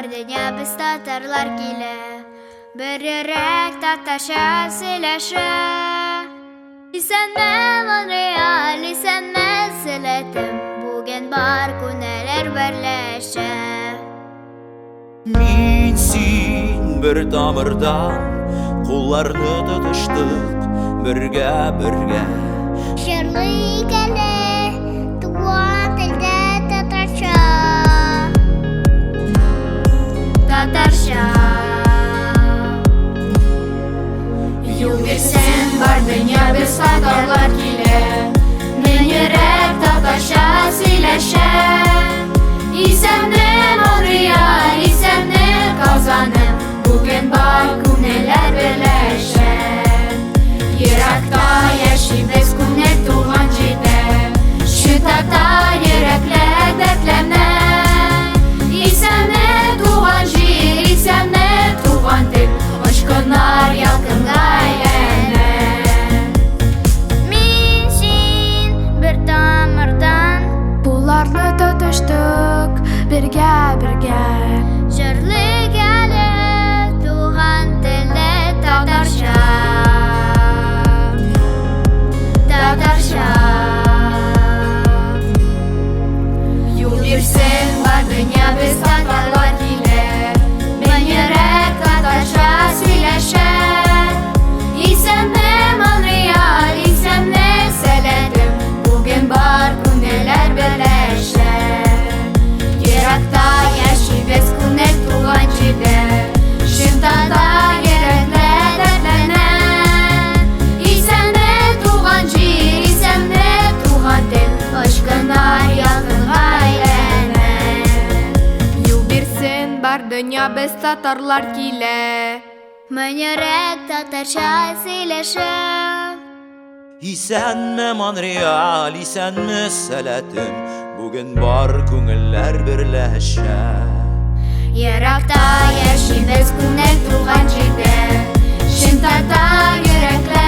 Бар дөнья без татарлар килә. Бер йөрәк татарча сөйләшә. Исәнме, Монреаль, исәнме, Сәләтем. Бүген бар күңелләр берләшә. Мин син бер тамырдан, кулларны тотыштык бергә бергә. Җырлыйк әле туган телдә татарча. Татарча. Юл бирсен бар дөнья, без татарлар килә. Мең йөрәк татарча сөйләшә. Исәнме, Монреаль, исәнме, Казаным. Бүген бар күңелләр берләшә. Еракта яшибез күңел туган җирдә. Чын татар йөрәкләр дәртләнә. Исәнме, туган җир, исәнме, туган тел. Очкыннар ялкынга әйләнә. Мин син бер тамырдан. Кулларны тотыштык бергә бергә. Җырлыйк әле туган телдә татарча. Татарча. Юл бирсен бар дөнья, без татарлар килә. Мең йөрәк татарча сөйләшә. Исәнме, Монреаль, исәнме, Сәләтем. Бүген бар күңелләр берләшә. Еракта яшибез күңел туган җирдә. Чын татар йөрәкләр дәртләнә. Исәнме, туган җир, исәнме, туган тел. Очкыннар ялкынга әйләнә. Юл бирсен бар дөнья, без татарлар килә. Мең йөрәк татарча сөйләшә. Исәнме, Монреаль, исәнме, Сәләтем. Бүген бар күңелләр берләшә. Еракта яшибез күңел туган җирдә. Чын татар йөрәкләр.